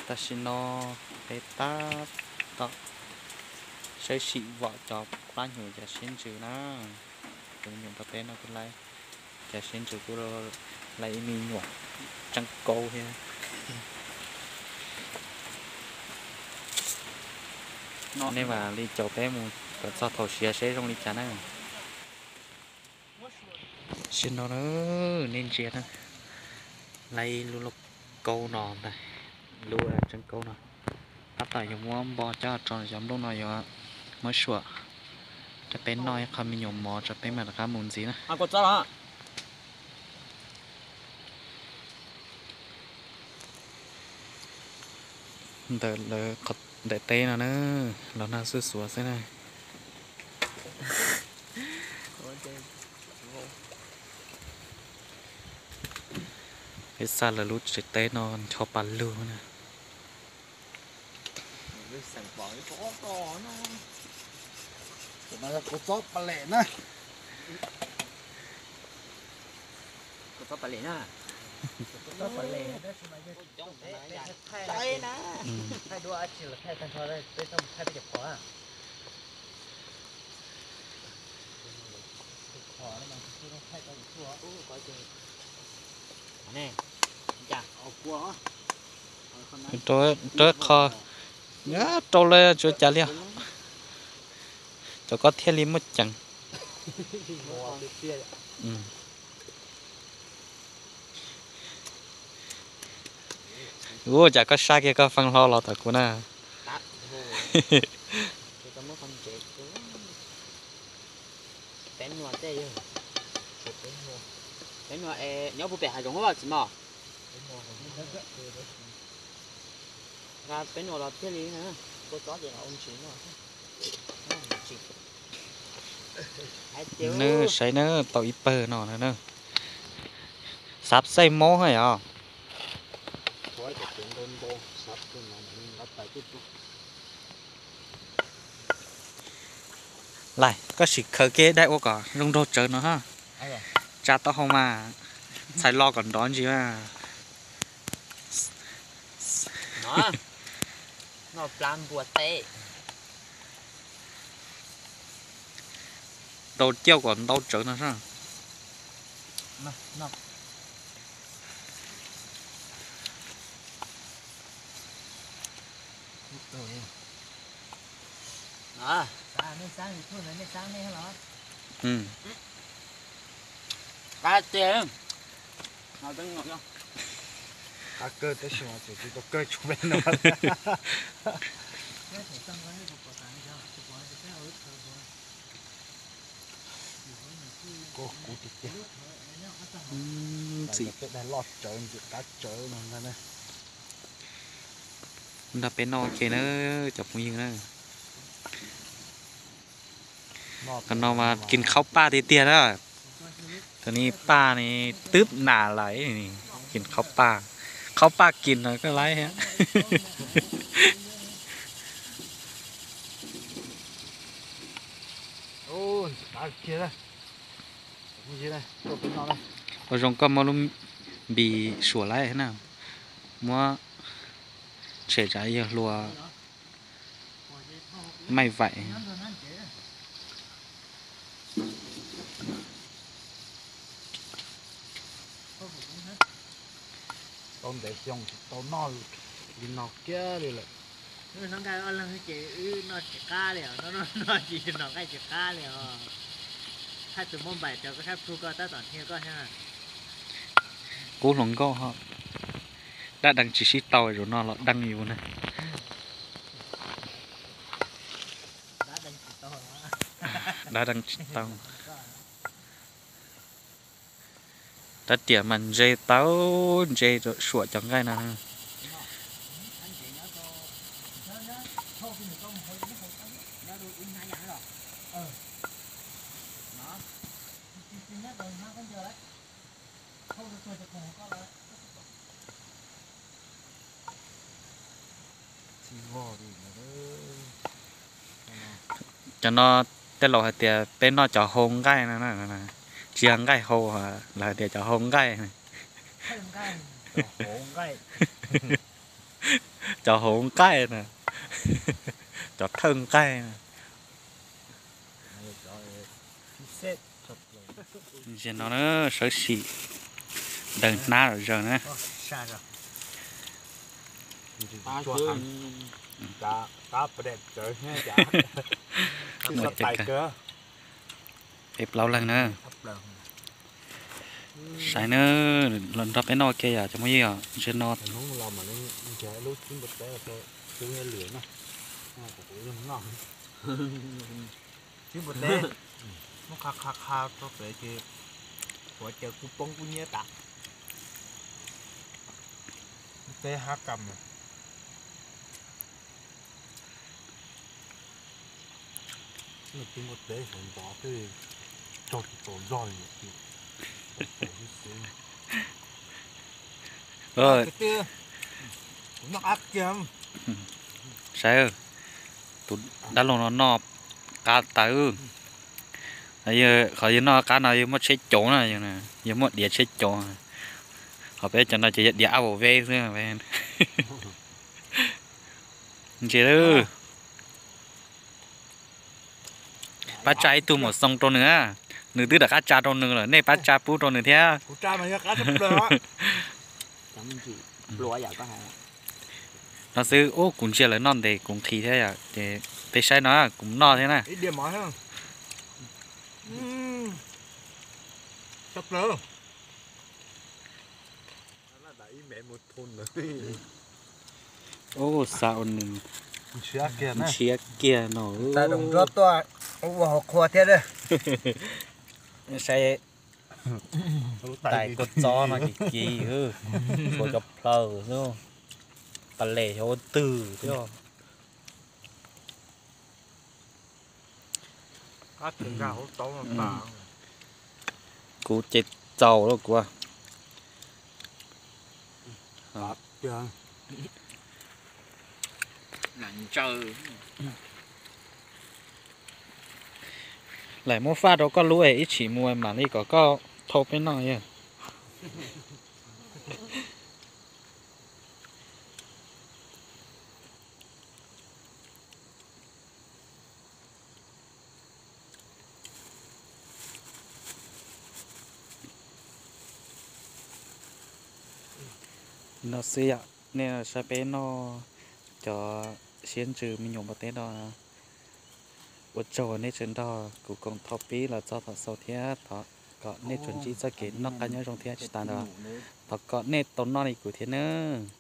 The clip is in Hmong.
Tam sim no peb tab tom saib sim vom cov plab hnyuv cov siab ntsws na. Cov me nyuam nrog peb no kuj laib cov siab ntsws kuj laib ib me nyuam tseeb kaub thiab. Nej mam li caum peb mus kom txog thaum siav seb zoo li cas na. Sim no na, nej ntsia na, laib lub lauj kaub no ntag, lub tseeb kaub no. Tab tom yuav muab npo coj tso, cov nplooj no yuav muab suam rau peb noj ib qho me nyuam mov tso peb mam rov qab mus ntxiv na. Ntawm lawv qhov ntawm teb no na, los nag xuj xuav xwb na. Peb xa lawv lub tsev teb no ncho pas lug na. Kuv txob pas lem na. Kuv txob pas lem na. Thaij duab dab tsi los thaij tag nrho, peb txhob mus thaij peb cov phom na. Rau qho, rau lawm tsuav cas li os. Cov ko thiaj li muaj ceem. Ua cas koj sab kiag koj feej hlo los tom kuv na. Peb nua, nyob puag pem hav zoov txiv mos. Peb nua los thiaj li, kua txob ces los ua ntsis no. Nws saib na, tau ib pawg no na. Xav xej mob haj yom. Lais, koj sim khaws kiag daim ua kom zoo nraug tsawv no ha. Tsa taub hau mas, txhais lo kom nrov ntsis mas. Ntau ciaj kom ntau tsawv no. Qab kawg tab sis mas tseem tsis tau kawg tshua peb no. Kuv tiag tiag. Ntxim peb dag loj tsawv ntxim qab tsawv no ntag na. Nrog peb noj ua ke na cov phooj ywg na. Qhov no mas kis qhaub paj tiag tiag na. Tus ni paj ni twb nas lawm, kis qhaub paj, qhaub paj kis no koj laib thiab. Ua zoo koj muab lub npis suam lawm na, muab tshem tsam yawg hluas maij vaim. Tau ntev xyoo tsis tau noj li no kiag li lawm. Hnub no nqaij ob leeg ces wb noj tsis qab li os, noj noj tsis noj nqaij tsis qab li os. Thaij tus mob npaim rau koj sab plhu koj tab tom hnia koj thiab. Qub hluas nkauj ho, dab deev tsis sib tau, zaum no los deev yus na. Dab deev tsis tau. Rab riam mas ntse tau, ntse suam cov nqaij no. Cov no tej laus hais tias peb noj cov hau nqaij no, tsis yog nqaij hau, lawv hais tias cov hau nqaij. Cov hauv nqaij na, cov thawj nqaij na. Ntsia no na, sawv sim daws hnab zom zaws na. Peb plaub leeg na. Saib na, los nrog peb noj ua ke yom cov phooj ywg os, ntsia no. Tib npua teb, muab qha qha qha rau pem ces huav cawv kub poob kub nyiab tas. Teb hab kam. Tib npua teb saum ntov tej tsaug tsis tau zog li. Saib, tus dab laug no noj qab tawv. Qhov yawg noj qab no yawg muaj tsheb cauv na, yawg muaj diav tsheb cauv. Ho peb cov no ces yog diav ab vov veb xwb. Ntsia lawm. Pab tsa ib tug maum xoo rau nws, nws twb rov qab tsa rau nws lawm, nej pab tsa pub rau nws thiab. No xwb, ub, kuv ntsia lawv noj ntev kuv nqhis thiab yom, ces peb saib no kuv noj thiab na. Ub, xa ua nws ntshiab kiag no. Ua hauv qhua thiab. Saib, tais kua txob no kim kim, tshuav cov plhaws xwb, pas les xyov ua twg thiab. Kuv ces txaus lawm kuv. Lam muab faj rau koj lub es ib tshim mus mam li kom koj thau peb noj yog. No xwb yom, nej saib peb noj cov siab ntsws me nyuam npua teb no. Ua tsaug uas nej tseem nrog kuv koom thaum pib los txog thaum xaus thiab thov kom nej tsuas ntsib txoj kev noj qab nyob zoo thiab tsis tas ntawd, thov kom nej tau noj li kuv thiab nawb.